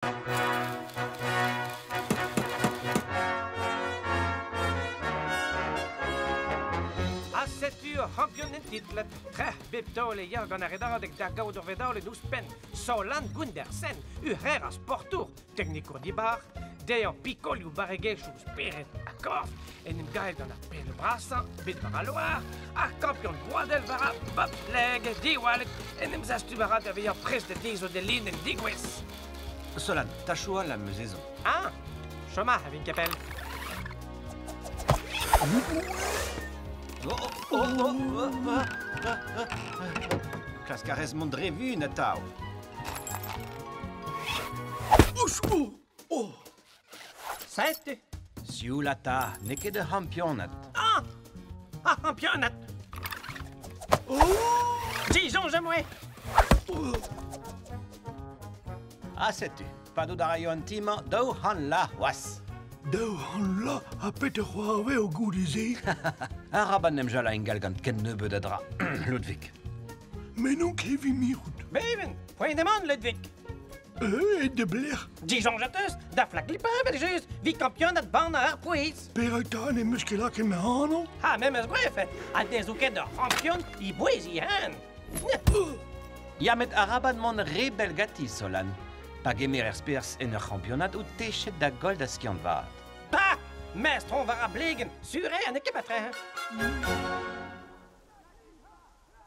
Ha setu ur c'hampion entitlet. Trec'h bep taol e ya gant ar redadeg da gaout ur vedalenn ouzhpenn. Solan Gundersen, uc'her ar sportour, teknikour dibar, dezhañ pikolioù barregezhioù spered ha korf, en em gaet gant ar pennoù brasañ bet war al loar, ar kampion broadel war ar bobsleigh diwallet en em zastum a ra da vezañ prest da dezhout e linenn degouezh. Solan, tachoù all am eus ezhomm. Ah, chom aze, vin ket pell. Oh, oh, oh, oh, oh, Klask a rez mont dre vun atav. Oh. Setu. Sioul ata, n'eo ket ur c'hampionad. Ah Ar c'hampionad Oh Disoñj am boa Ha setu, padout a raio an ti-mañ 200 la c'hoazh. 200 la ha petra c'hoarvez goude-se? Arabat 'n em jalañ ingal gant ken nebeut a dra, Ludwig. Me n'on ket evit mirout. Beven, poent emaon, Ludwig. E de blec'h. Disoñj teus, da flaglipañ evel-just, 'vit kampionad bannañ ar pouez. Perak 'ta n'em eus ket lakaet ma anv? Ha memes brefet, ha ne zo ket ur c'hampion e bouez hen. Ya, met arabat mont re bell ganti, Solan. Pa gemerer perzh en ur c'hampionad out techet da goll da skiant vat. Pa! Mestr on war ar blegenn, sur eo, n'eo ket matre.